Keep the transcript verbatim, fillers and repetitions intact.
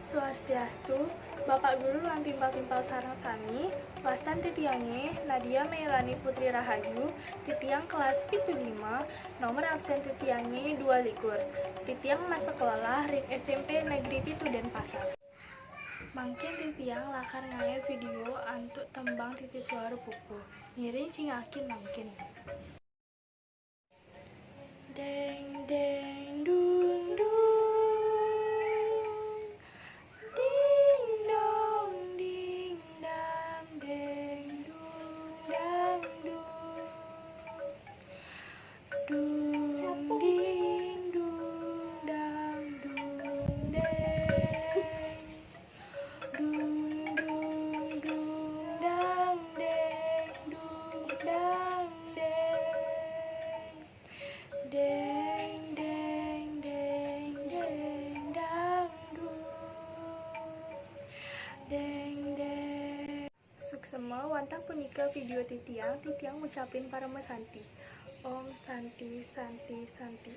Swastiastu, Bapak Guru lan timpal-timpal sareng sami, wastan titiangé Nadia Meilani Putri Rahayu, titiang kelas I P lima, nomor absen titiangé dua likur. Titiang masekolah ring S M P Negeri Pitu Denpasar. Mangkin titiang lakar ngaé video antuk tembang Titi Suara Pupuh. Ngiring cingakin mangkin. Deng deng dung dung, ding dong ding dang, deng dung dang dung, dung ding dung dang dung deng. Dung dung dung dang deng, dung dang deng. Deng deng deng deng dang dung. Deng deng. Suksema, wantah punika video titiang, titiang ngucapin parama santi. Om Santi, Santi, Santi.